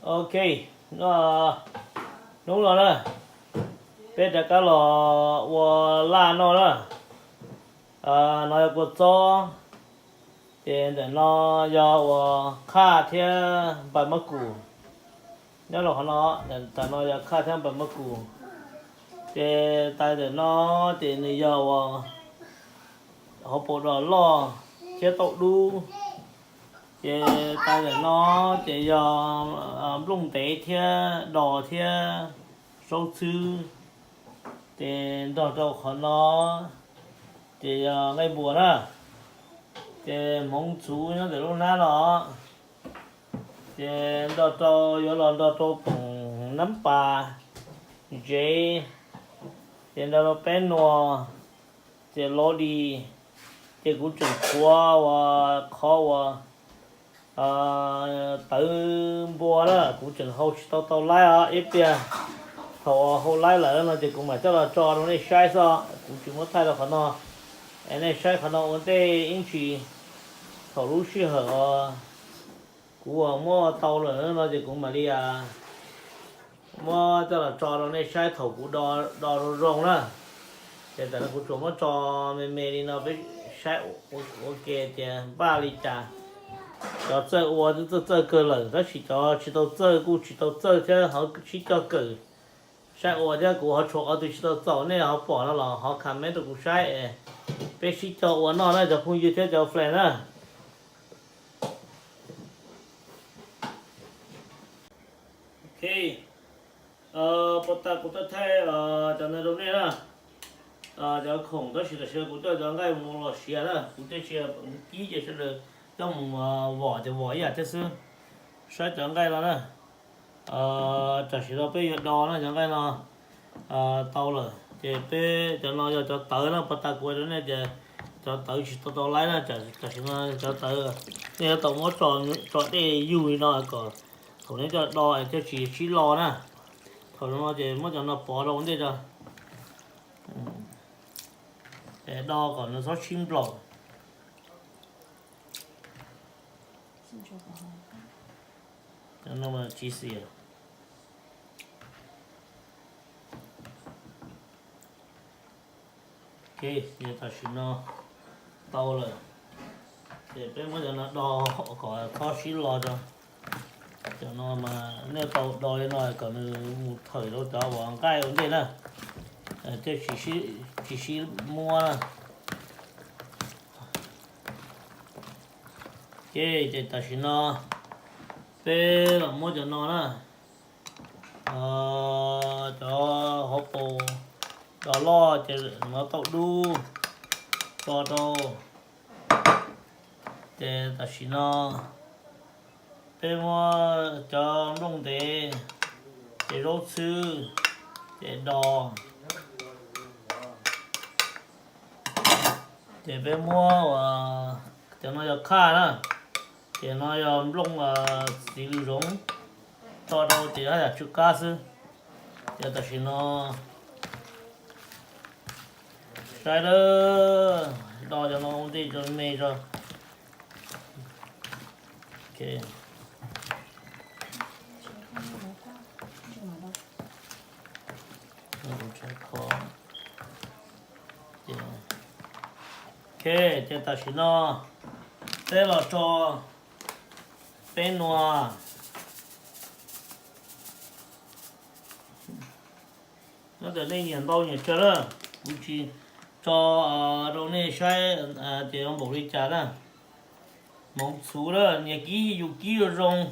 Ok, no, hnub no na, peb rov qab los ua laj noj na. No yog kua txob, ces ntawm no yog uas qhaj thiab npawg mab kus. Nyob rau qhov no, ntawm no yog qhaj thiab npawg mab kus. Ces tais ntawm no ces nws yog uas hauv paus dos loj thiab tauj dub. Ces tais ntawm no ces yog nplooj ntev thiab dos thiab zaub txhwb. Ces nrog rau qhov no ces yog nqaij npua na. Ces hmoov txhuv nyob ntawm lub hnab no. Ces nrog rau, yuav los nrog rau poom nab pas ntsev, ces nrog rau peb nua, ces lov di. Ces kuv tseem tshuav uas qhov uas tawv npua na, kuv tseem hau tsis tau tau laib os ib pliag. Thaum hau laib lawm no ces kuv mam coj los tso rau nej saib xwb, kuv tsis muab thaij rau qhov no. Es nej saib qhov no ua ntej ib ntsis, thaum lub sij hawm os kuv uas muab tau lawm no ces kuv mam li muab coj los tso rau nej saib thaum kuv do zoo zoo na. Ces tam no kuv tsuas muab tso me me li no peb saib ua ke tias npaj li cas. Cov txawj ua twb txawj txawj kawg lawm, tab sis cov tsis tau txawj kuj tsis tau txawj thiab, ho sib cog kawm saib ua thiab. Kuv ho tshuav qhov twg tsis tau txaus nej ho pom no los ho comment rau kuv saib es peb sib cog ua noj na cov phooj ywg thiab cov friend na. Ok, puas tas kuv tau thaij cov ntawd rau nej na. Cov khoom tab sis tam sim no kuv coj cov nqaij mus los siav na, kuv thiaj tsis kib ces sawv daws coj mus vom ces vom ib yam thiab xwb. Saib cov nqaij no na. Tam sim no peb yuav do na cov nqaij no tau lawm ces peb cov no yog cov tawv na, puas tas kuv rau nej tias cov tawv tsis tau tau laib na. Tam sim no cov tawv nej yuav tau muab tso dej yug li no kom thaum nej coj do thiaj tsis sib lo na. Thaum no ces muab cov no pov rau ua ntej tso. Es do kom nws txhob sib nplaum. Tsis xis. Ok, tam sim no tau lawm. Ces peb muab cov no do kom txhob sib lo tso. Cov no mas nej tau do li no kom nws mus thawm rau cov uas nqaij ua ntej na, thiaj tsis sib muab na. Ok, ces tam sim no peb los muab cov no na, cov hauv paus dos loj ces no tauj dub tso rau. Ces tam sim no peb muab cov nplooj ntev, ces zaub txhwb, ces dos, ces peb muab uas cov no yog khaj na, ces no yog nplooj txiv lws zoov, tso rau ces haj yam tsw qab xwb. Ces tam sim no saib lawm, do cov no ua ntej tso me tso. Ok, ces tam sim no peb los tso peb nua. Nyob ntawm nej nyiam ntau nyiam tsawg na, kuv tsis tso rau nej saib tias npaum li cas na. Hmoov txhuv na, nyias kib yus kib zoo zoo,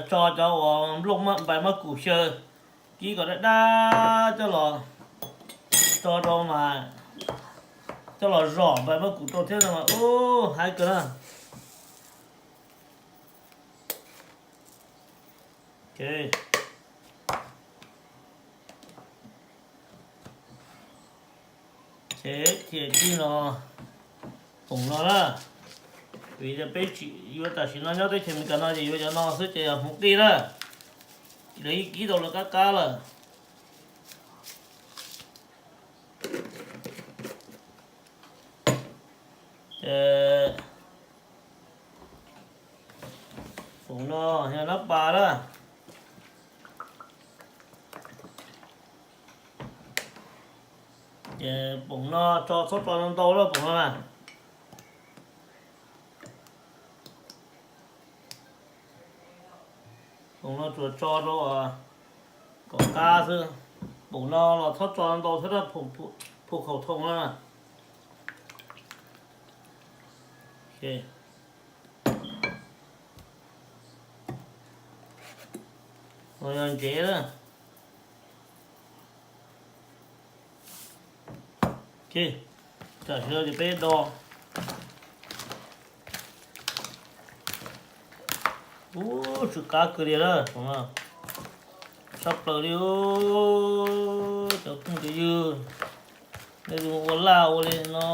tso cov uas nplooj npais mab kum xyaw, kib kom daj daj coj los tso rau mas, coj los zom npais mab kum rau thiab no mas ub haib kawg na. Ces thiaj li no, poom no na, vim tias peb tsis yuav tam sim no nyob teb chaws Amelikas no ces yuav cov no xwb ces yog hmoov qij na, lawv yeej kib tau lawv qab qab lawm. Ces Poom no yog nab pas na. Ces poom no tso txhob tso ntau ntau na poom no na. Poom no tsuas tso rau kom qab xwb. Poom no los txhob tso ntau thiab na, phum khaum thoo na. Yog ntsev na. Tam sim no ces peb do. Ub, tsw qab kawg li na, tshaj plaws li. Cov phooj cov ywg, nej ua laj ua li no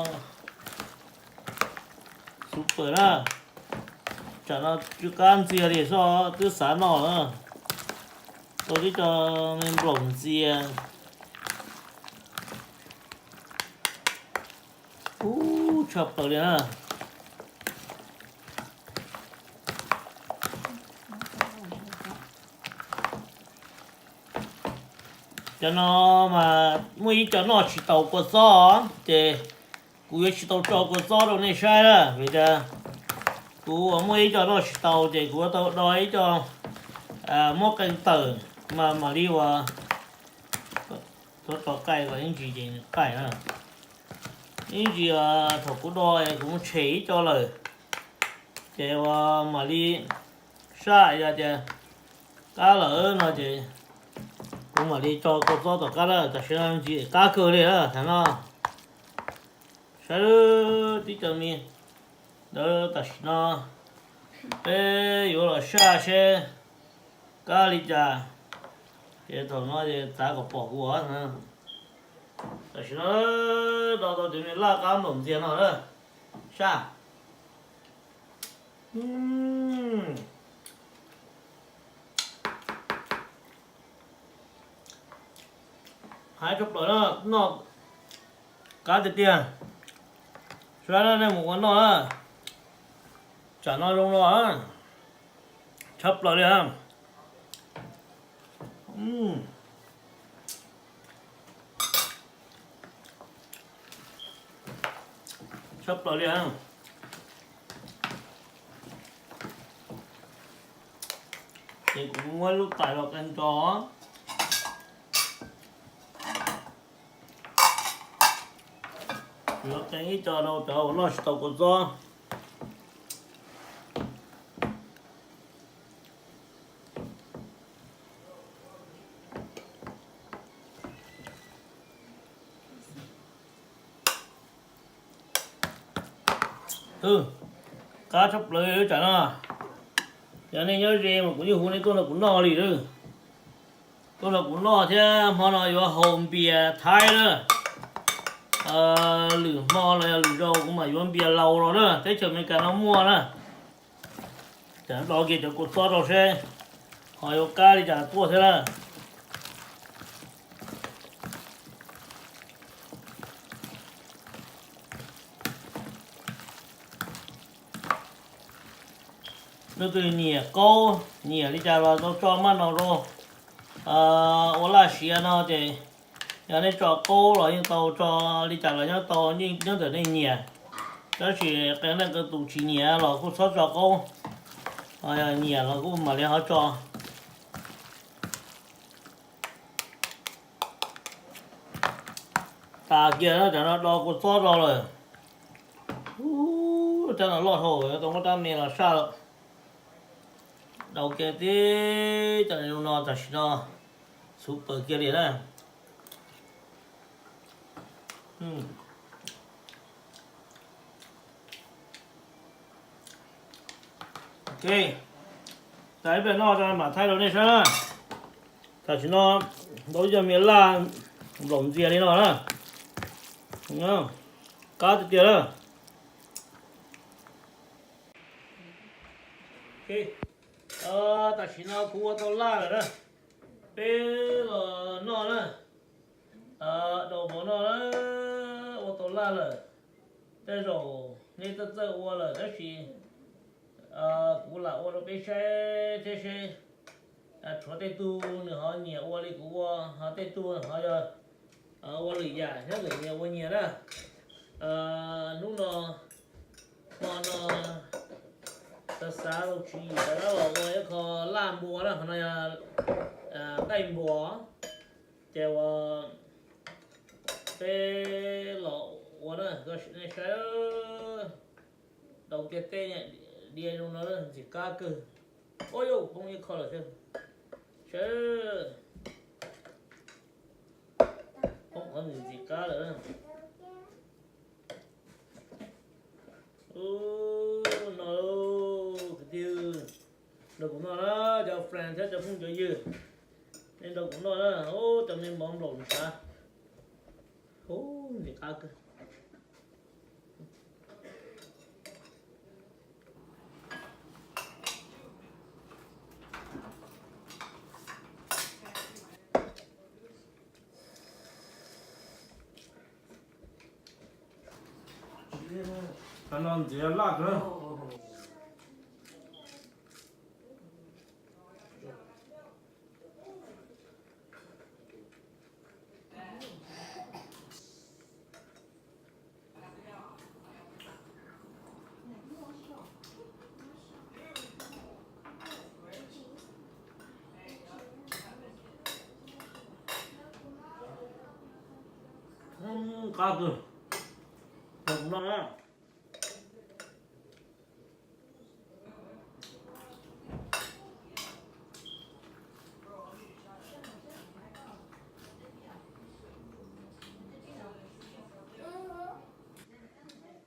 super na. Tsam no tsw qab ntxiag li xwb, twb xav noj na. Tau tib co me nplaum ntxiag. Ub, tshaj plaws li na. Cov no mas muaj ib co noj tsis taus kua txob, ces kuv yuav tsis tau tso kua txob rau nej saib na, vim tias kuv uas muaj ib co noj tsis taus ces kuv yuav tau do ib co muab qee tawm mas mam li uas, tso qaij los ib ntsis ces nws qaij na. Ib ntsis thaum kuv do kuv mus tshem ib co lawm, ces uas mam li saj yog tias qab lawm no ces kuv mam li tso kua txob tom qab na. Tam sim no ntsis qab kawg li na thaum no. Saib tib co me ntawd, tam sim no peb yuav los saj seb qab li cas, ces thaum no ces txav kom pom kuv os. Tam sim no do tau cov me laj qab npaum ntxiag no na, saj. Haib tshaj plaws na, noj qab tiag tiag. Saib nej mus ua noj na, tsam no zoo no, tshaj plaws li. Tshaj plaws li. Ces kuv muab lub tais los qee tso, yuav qee ib co rau cov uas noj tsis tau kua txob. Qab tshaj plaws li tsam no. Yog nej nyob ze mas kuv yeej hu nej tuaj nrog kuv noj li lawm. Tuaj nrog kuv noj thiab, hmo no yuav haus npias Thaib na. Lwm hmo los yog lwm zaus kuv mam yuav npias Laus los na, teb chaws Amelikas no muaj na. Tam do kiag cov kua txob rau seb ho yuav qab li cas tuaj thiab na. Leej twg nyiam qaub nyiam li cas los tau tso maj no rau. Ua laj siav no ces yog nej tso qaub los yeej tau, tso li cas los nyob tau, nyob ntawm nej nyiam. Tab sis qee leej qee tus tsis nyiam los kuj txhob tso qaub, nyiam los kuj mam li ho tso. Tas kiag na, cov no do kua txob rau lawm. Ub, rab no loj dhau, tau muab rab me los saj lawm. Dau kiag tib cov no tam sim no, super kiag li na. Ok, tas ib pliag noj mam thaij rau nej saib na. Tam sim no tau ib co me laj nplaum ntxiag li no na. Qab tiag tiag na. Tam sim no kuv ua tau laj lawm na. Peb los noj na. Daus npaum no na, ua tau laj lawm. Tej zaum nej txawj txawj ua lawm tab sis kuv lam ua rau peb saib Thiab seb, tshuav tej tug nws ho nyiam ua li kuv ua, ho tej tug ho yog ua lwm yam thiab nws nyiam ua nyias na. Hnub no, hmo no, xav xav rau tswv yim rov qab los ua ib qho laj npua na, qhov no yog nqaij npua, ces uas peb los ua na, nej saib, dau tiaj teb, diav zoo no ntxim qab kawg. Ua yau poob ib qho lawm thiab, saib, poob qhov ntxim qab lawm. Ub, no, kwv tij, nrog kuv noj na, cov friend thiab cov phooj cov ywg, nej nrog kuv noj na. Ub, cov me mov nplaum ntshav, ub, ntxim qab kawg. Qhov no ntxiv laj kawg. Qab kawg. Noj na.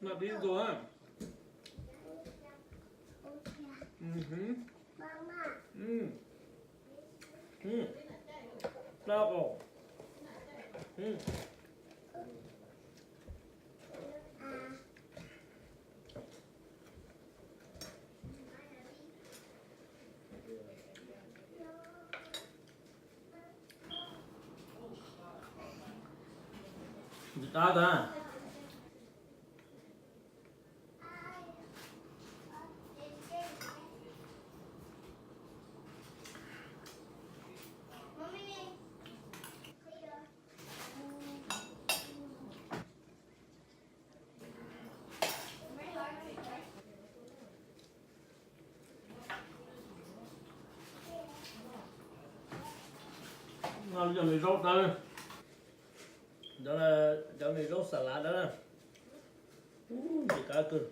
Noj dib nkaus. Ntxim qab tas. Cov me zaub dawb, cov me zaub xas lav dawb, ntxim qab kawg.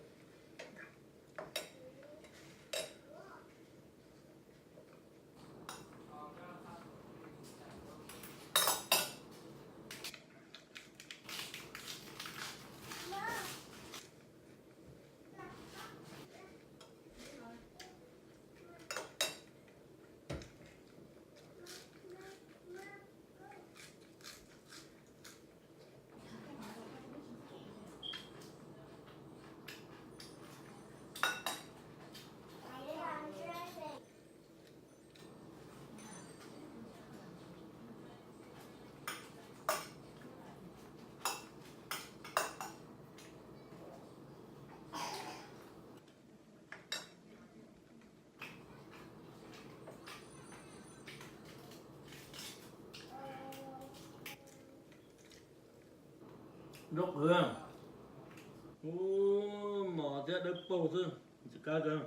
Zaub qhwv, ub, mos thiab dawb paug xwb, ntxim qab kawg.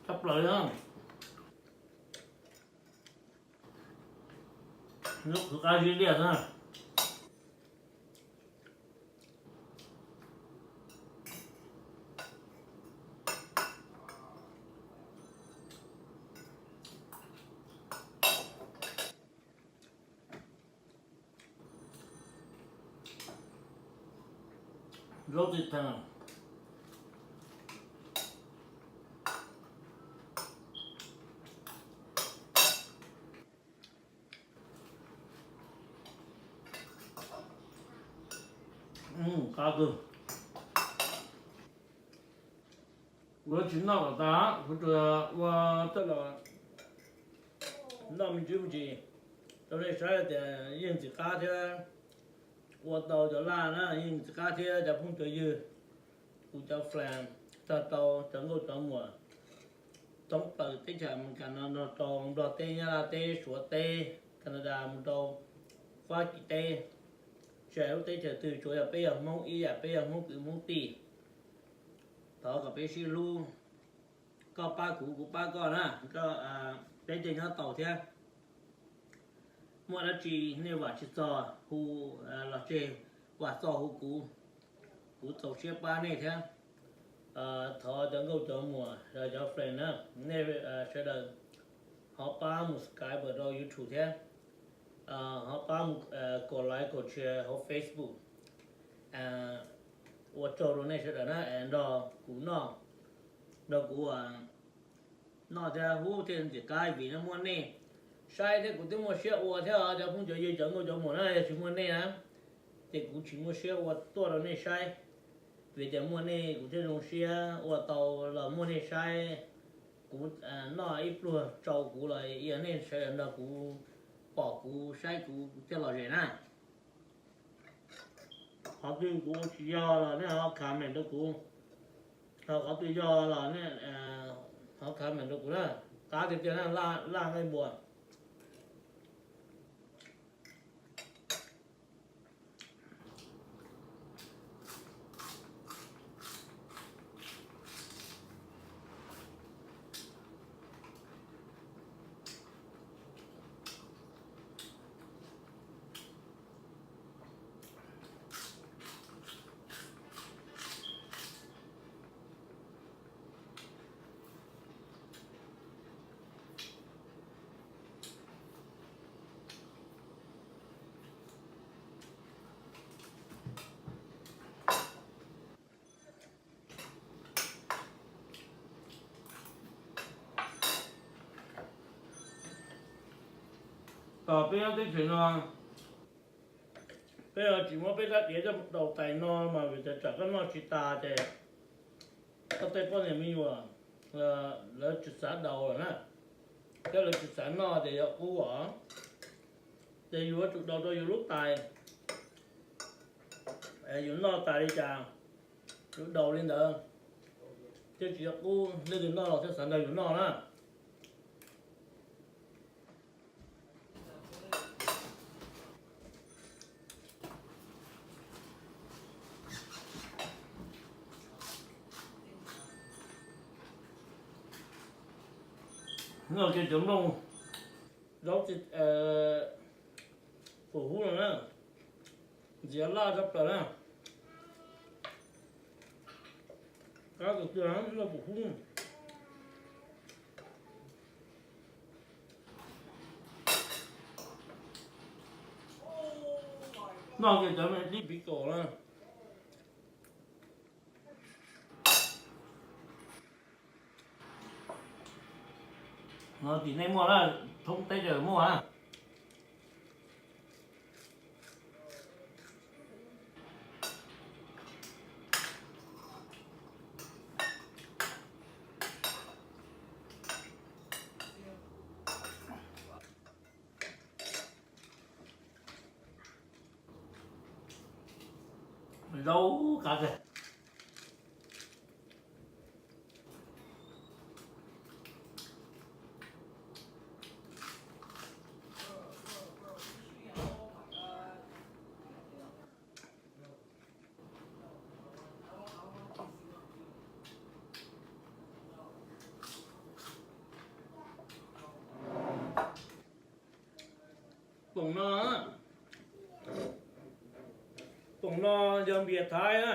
Tshaj plaws li. Lub qhwv qab zib liaj xwb. Zaub txim theem. Qab kawg. Kuv tsis noj kom tas, kuv tsuas ua tej los noj me ntsis me ntsis rau nej saib tias yeej txiv qab thiab ua tau cov laj na, yeej txiv qab thiab cov phooj cov ywg, kuv cov flan, txog rau cov nkauj cov muam thoob plaws teb chaws Amelikas no, nrog rau Nplog teb, Nyab Laj teb, Suav teb, Canada, mus rau Fab Kis teb, tsis hais lub teb chaws twg, tsuav yog peb yog Hmoob ib yam, peb yog Hmoob kwv Hmoob tij, thov kom peb sib hlub, koj pab kuv, kuv pab koj na, peb thiaj nyob tau thiab. Muaj dab tsi nej vam tsis txog hu los tseg, vam txog hu kuv, kuv txaus siab pab nej thiab. Thov cov nkauj cov muam, cov friend na, nej sawv daws ho pab mus subscribe rau YouTube thiab, ho pab mus kom like kom share hauv Facebook, ua tsaug rau nej sawv daws na, nrog kuv noj, nrog kuv noj thiab hub thiaj ntxim qab vim no muaj nej saib thiab kuv twb muaj siab ua thiab os cov phooj cov ywg cov nkauj cov muam na, yog tsis muaj nej na ces kuv tsis muaj siab ua tuaj rau nej saib. Vim tias muaj nej kuv thiaj zoo siab ua tau los muaj nej saib. Kuv noj ib pluag tsau kuv los yog nej sawv daws nrog kuv pom kuv saib kuv thiaj lom zem na. Qhov twg kuv tsis yog los nej ho comment rau kuv, ho qhov twg yog los nej ho comment rau kuv na. Qab tiag tiag na, laj nqaij npua. Tom peb nyob teb chaws no, peb tsis muab peb rab diav coj daus tais no mas vim tias tsam koj noj tsis tas ces koj tej poj niam me nyuam lawv tsis xav daus lawm na, thiab lawv tsis xav noj ces yog qub os. Ces yus yuav tsum daus rau yus lub tais, yus noj tas li cas yus daus li ntawd, thiaj tsis yog qub, leej twg noj los thiaj xav nrog yus noj na. Noj kiag cov nplooj zaub pum hub no na, ntxiav laj tshaj plaws na. Qab kawg kiag noj pum hub. Noj kiag cov me dib piv kaum na. No tim nej muaj na, thoob teb chaws muaj na. Zaub qab tiag. Poom no, poom no yog npias Thaib na.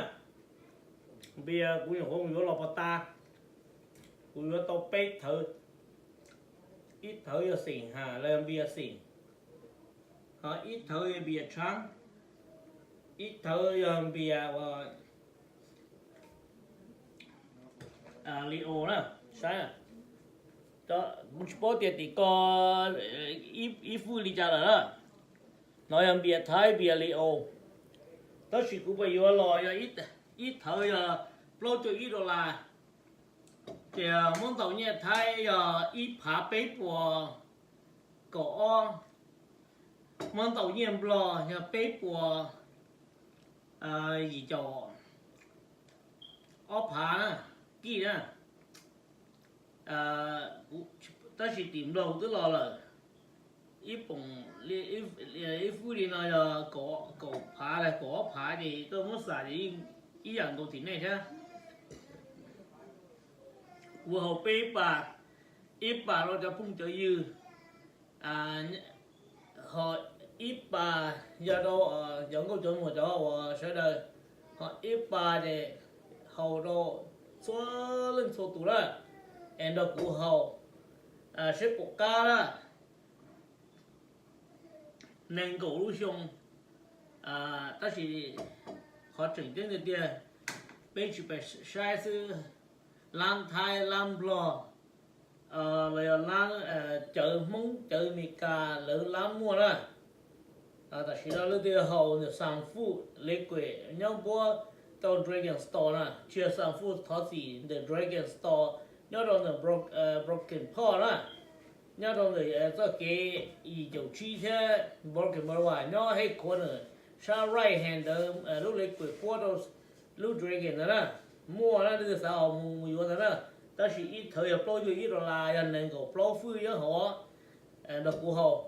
Npias kuv nyuam qhuav mus yuav los pov tas, kuv yuav tau peb thawv. Ib thawv yog xeem has los yog npias xeem, ho ib thawv yog npias tshaab, ib thawv yog npias ua li os na, saib, kuv tsis paub tias tim ko ib fwj li cas lawm na. No yog npias Thaib npias li os, Tab sis kuv pais yuav los yog ib thawv yog plaub caug ib dollar, ces muab ntaus nyiaj Thaib yog ib phav peb puas kaum ob, muab ntaus nyiaj Nplog yog peb puas yim caum ob phav kij na. Tab sis tim Nplog kuv twb los lawm, ib poom, ib fwj li no yog kaum phav los kaum ob phav ces koj muab xam ces ib yam nkaus tim nej thiab. Kuv haus peb pas, ib pas rau cov phooj cov ywg, ho ib pas yog rau cov nkauj cov muam cov uas sawv daws, ho ib pas ces haus rau txhua leej txhua tus na, es nrog kuv haus seb puas qab na. Nees nkaum lub xyoo, tab sis qhov tseem ceeb tiag tiag peb tsis pais saib xwb, lab Thaib lab Nplog los yog lab cawv Hmoob cawv Amelikas lawv lab muaj na. Tam sim no leej twg haus ntawm Sam Fuj liquid nyob npuab rau Dragon Store na, tsis yog Sam Fuj thov txim, ntawm Dragon Store nyob rau ntawm Broken Pot na, nyob rau ntawm txoj kev yim caum tsib thiab Broken Boulevard nyob headquarter sab right hand ntawd lub liquid puab rau lub Dragon ntawd na. Muaj na, leej twg xav haus mus mus yuav ntawd na. Tab sis ib thawv yog plaub caug ib dollar yog nees nkaum plaub fwj nyob hauv, nrog kuv haus.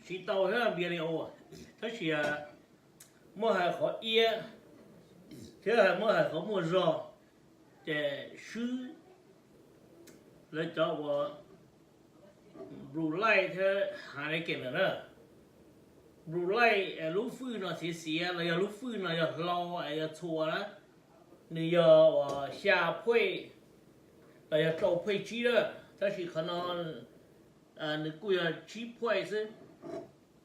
Siv tau thiab npias li ua, tab sis muab hais qhov iab thiab muab hais qhov muaj zog, ces swb lawv cov uas Bud Light thiab Heineken lawm na. Bud Light lub fwj no xiav xiav los yog lub fwj no yog hlau es yog txhua na, nws yog uas xya phuej los yog rau phuej tsib lawm, tab sis qhov no nws kuj yog tsib phuej xwb,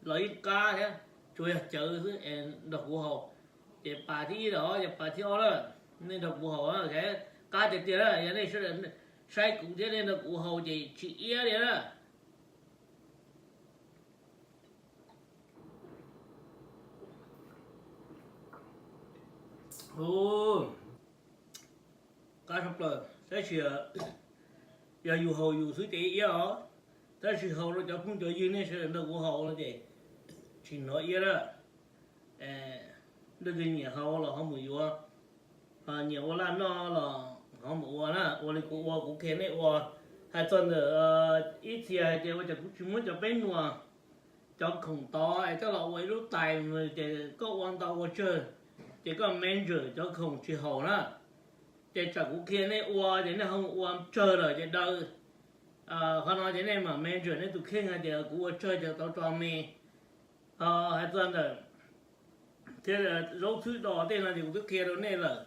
los yeej qab thiab, tsuas yog cawv xwb es nrog kuv haus. Ces pas thib ib los yog pas thib ob lawm, nej nrog kuv haus, qab tiag tiag na. Yog nej saib kuv thiab nej nrog kuv haus ces tsis iab li na. Qab tshaj plaws, tab sis yog yus haus yus xwb ces iab os, tab sis haus rau cov phooj cov ywg nej sawv daws nrog kuv haus no ces tsis hnov iab lawm. Leej twg nyiam haus los ho mus yuav, nyiam ua laj noj los ho mus ua na, ua li kuv ua kuv qhia nej ua. Hais txog ntawm ib txhia hais tias ua cas kuv tsis muab cov peb nuam cov khoom tod es coj los ua ib lub tais, ces koj ua ntau ua tsawg ces koj manager cov khoom tsis haum na. Ces tsam kuv qhia nej ua ces nej ho mus ua tsawg lawm ces daw. Qhov no ces nej mam manager nej tus kheej hais tias kuv ua tsawg ces tau tso me. Hais txog ntawm thiab zaub txhwb do tej no ces kuv twb qhia rau nej lawm.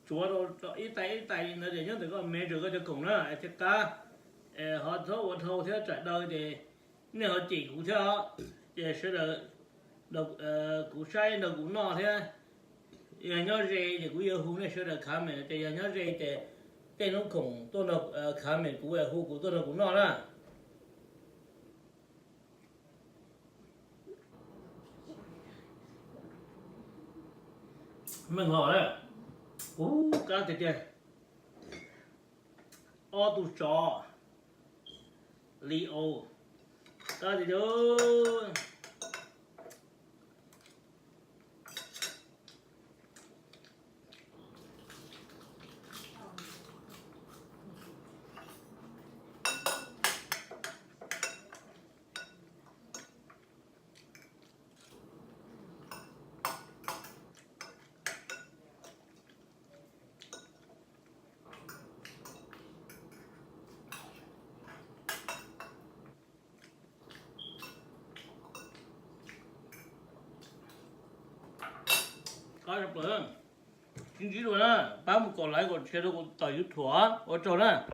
Tsuav rau ib tais ib tais li ntawd ces nyob ntawm koj manager koj cov khoom na thiaj qab. Ho txhob ua dhau thiab tsam daw ces nej ho cem kuv thiab os. Ces sawv daws, kuv saib nrog kuv noj thiab. Yog nyob ze ces kuv yuav hu nej sawv daws comment, ces yog nyob ze ces tej hnub khoom tuaj nrog comment kuv, hu kuv tuaj nrog kuv noj na. Meej hlo na. Ub, qab tiag tiag. Ob tug tsov li au, qab tiag tiag. Qab tshaj plaws. Sib ntsib dua na, pab mus kom like kom share rau kuv tom YouTube, ua tsaug na.